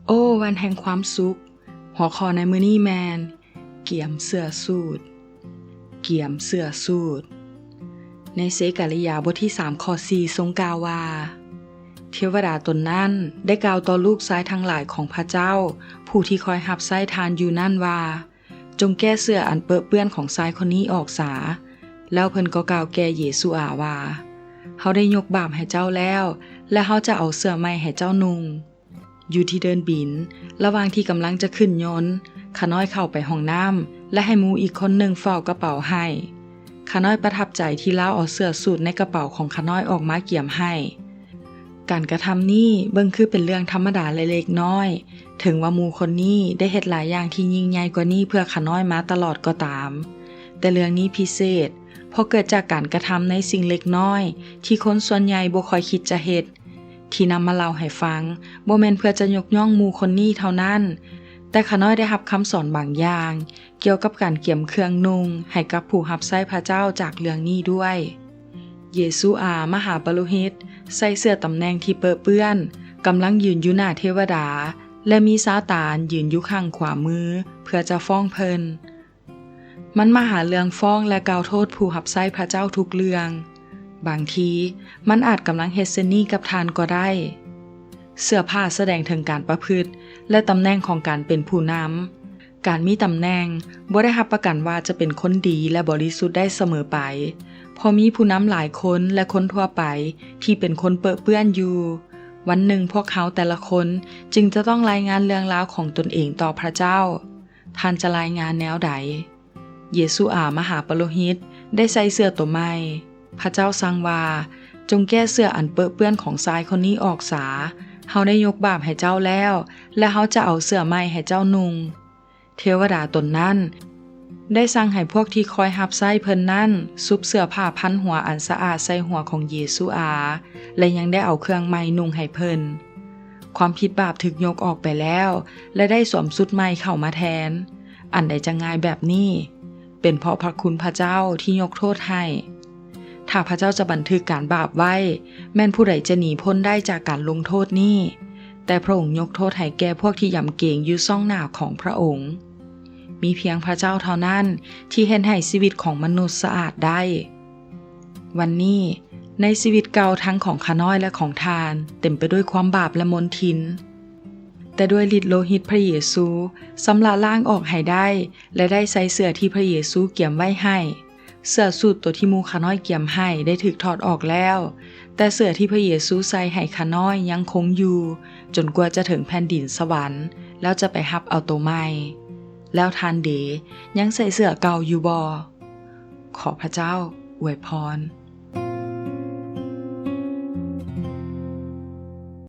ໂອ້ ວັນແຫ່ງຄວາມສຸກ. ຫົວຂໍ້ໃນມື້ນີ້ແມ່ນ ກຽມເສື້ອສູດ. ກຽມເສື້ອສູດ. ໃນເຊກາລິຍາບົດທີສາມ ຂໍ້ສີ່ ຊົງກ່າວວ່າ, ເທວະດາຕົນນັ້ນໄດ້ກ່າວຕໍ່ລູກຊາຍທັງຫຼາຍຂອງພະເຈົ້າ ຜູ້ທີ່ຄອຍຮັບໃຊ້ທ່ານຢູ່ນັ້ນວ່າ, ຈົ່ງແກ້ເສື້ອອັນເປິເປື້ອນຂອງຊາຍຄົນນີ້ອອກສາ. ແລ້ວເພິ່ນກໍກ່າວແກ່ເຢຊູອາວ່າ, ເຮົາໄດ້ຍົກບາບໃຫ້ເຈົ້າແລ້ວ ແລະ ເຮົາຈະເອົາເສື້ອໃໝ່ໃຫ້ເຈົ້ານຸ່ງ. ຢູ່ທີ່ເດີ່ນບິນ, ລະຫວ່າງທີ່ກຳລັງຈະຂຶ້ນຍົນ, ຂະນ້ອຍເຂົ້າໄປຫ້ອງນ້ຳ ແລະ ໃຫ້ໝູ່ອີກຄົນໜຶ່ງເຝົ້າກະເປົາໃຫ້. ຂະນ້ອຍປະທັບໃຈທີ່ລາວເອົາເສື້ອສູດໃນກະເປົາຂອງຂະນ້ອຍອອກມາກຽມໃຫ້. ການກະທຳນີ້ເບິ່ງຄືເປັນເລື່ອງທຳມະດາ ແລະ ເລັກນ້ອຍ, ເຖິງວ່າໝູ່ຄົນນີ້ໄດ້ເຮັດຫຼາຍຢ່າງທີ່ຍິ່ງໃຫຍ່ກວ່ານີ້ເພື່ອຂະນ້ອຍມາຕະຫຼອດກໍຕາມ, ແຕ່ເລື່ອງນີ້ພິເສດ ເພາະເກີດຈາກການກະທຳໃນສິ່ງເລັກນ້ອຍທີ່ຄົນສ່ວນໃຫຍ່ບໍ່ຄ່ອຍຄິດຈະເຮັດ. ທີ່ນຳມາເລົ່າໃຫ້ຟັງ ບໍ່ແມ່ນເພື່ອຈະຍົກຍ້ອງໝູ່ຄົນນີ້ເທົ່ານັ້ນ, ແຕ່ຂະນ້ອຍໄດ້ຮັບຄຳສອນບາງຢ່າງກ່ຽວກັບການກຽມເຄື່ອງນຸ່ງໃຫ້ກັບຜູ້ຮັບໃຊ້ພະເຈົ້າຈາກເລື່ອງນີ້ດ້ວຍ. ເຢຊູອາ ມະຫາປະໂລຫິດ ໃສ່ເສື້ອຕຳແໜ່ງທີ່ເປິເປື້ອນ, ກຳລັງຢືນຢູ່ໜ້າເທວະດາ ແລະ ມີຊາຕານຢືນຢູ່ຂ້າງຂວາມືເພື່ອຈະຟ້ອງເພິ່ນ. ມັນມາຫາເລື່ອງຟ້ອງ ແລະ ກ່າວໂທດຜູ້ຮັບໃຊ້ພະເຈົ້າທຸກເລື່ອງ. ບາງທີມັນອາດກຳລັງເຮັດເຊັ່ນນີ້ກັບທ່ານກໍໄດ້. ເສື້ອຜ້າສະແດງເຖິງການປະພຶດ ແລະ ຕຳແໜ່ງຂອງການເປັນຜູ້ນຳ. ການມີຕຳແໜ່ງບໍ່ໄດ້ຮັບປະກັນວ່າຈະເປັນຄົນດີ ແລະ ບໍລິສຸດໄດ້ສະເໝີໄປ, ເພາະມີຜູ້ນຳຫຼາຍຄົນ ແລະ ຄົນທົ່ວໄປທີ່ເປັນຄົນເປິເປື້ອນຢູ່. ວັນໜຶ່ງພວກເຮົາແຕ່ລະຄົນຈຶ່ງຈະຕ້ອງລາຍງານເລື່ອງລາວຂອງຕົນເອງຕໍ່ພະເຈົ້າ. ທ່ານຈະລາຍງານແນວໃດ? ເຢຊູອາ ມະຫາປະໂລຫິດ ໄດ້ໃສ່ເສື້ອໂຕໃໝ່. ພະເຈົ້າສັ່ງວ່າ, ຈົ່ງແກ້ເສື້ອອັນເປິເປື້ອນຂອງຊາຍຄົນນີ້ອອກສາ. ເຮົາໄດ້ຍົກບາບໃຫ້ເຈົ້າແລ້ວ ແລະ ເຮົາຈະເອົາເສື້ອໃໝ່ໃຫ້ເຈົ້ານຸ່ງ. ເທວະດາຕົນນັ້ນໄດ້ສັ່ງໃຫ້ພວກທີ່ຄອຍຮັບໃຊ້ເພິ່ນນັ້ນຊຸບເສື້ອຜ້າພັນຫົວອັນສະອາດໃສ່ຫົວຂອງເຢຊູອາ ແລະ ຍັງໄດ້ເອົາເຄື່ອງໃໝ່ນຸ່ງໃຫ້ເພິ່ນ. ຄວາມຜິດບາບຖືກຍົກອອກໄປແລ້ວ ແລະ ໄດ້ສວມຊຸດໃໝ່ເຂົ້າມາແທນ. ອັນໃດຈະງ່າຍແບບນີ້? ເປັນເພາະພະຄຸນພະເຈົ້າທີ່ຍົກໂທດໃຫ້. ຖ້າພະເຈົ້າຈະບັນທຶກການບາບໄວ້, ແມ່ນຜູ້ໃດຈະໜີພົ້ນໄດ້ຈາກການລົງໂທດນີ້? ແຕ່ພະອົງຍົກໂທດໃຫ້ແກ່ພວກທີ່ຢຳເກງຢູ່ຊ່ອງໜ້າຂອງພະອົງ. ມີພຽງພະເຈົ້າເທົ່ານັ້ນທີ່ເຮັດໃຫ້ຊີວິດຂອງມະນຸດສະອາດໄດ້. ວັນນີ້, ໃນຊີວິດເກົ່າທັງຂອງຂ້ານ້ອຍ ແລະ ຂອງທ່ານ ເຕັມໄປດ້ວຍຄວາມບາບ ແລະ ມົນທິນ. ແຕ່ດ້ວຍລິດໂລຫິດພະເຢຊູຊຳລະລ້າງອອກໃຫ້ໄດ້ ແລະ ໄດ້ໃສ່ເສື້ອທີ່ພະເຢຊູກຽມໄວ້ໃຫ້. ເສື້ອສູດໂຕທີ່ໝູ່ຂ້ານ້ອຍກຽມໃຫ້ໄດ້ຖືກຖອດອອກແລ້ວ, ແຕ່ເສື້ອທີ່ພະເຢຊູໃສ່ໃຫ້ຂ້ານ້ອຍຍັງຄົງຢູ່ ຈົນກວ່າຈະເຖິງແຜ່ນດິນສະຫວັນ ແລ້ວຈະໄປຮັບເອົາໂຕໃໝ່. ແລ້ວທ່ານເດ ຍັງໃສ່ເສື້ອເກົ່າຢູ່ບໍ່? ຂໍພະເຈົ້າອວຍພອນ.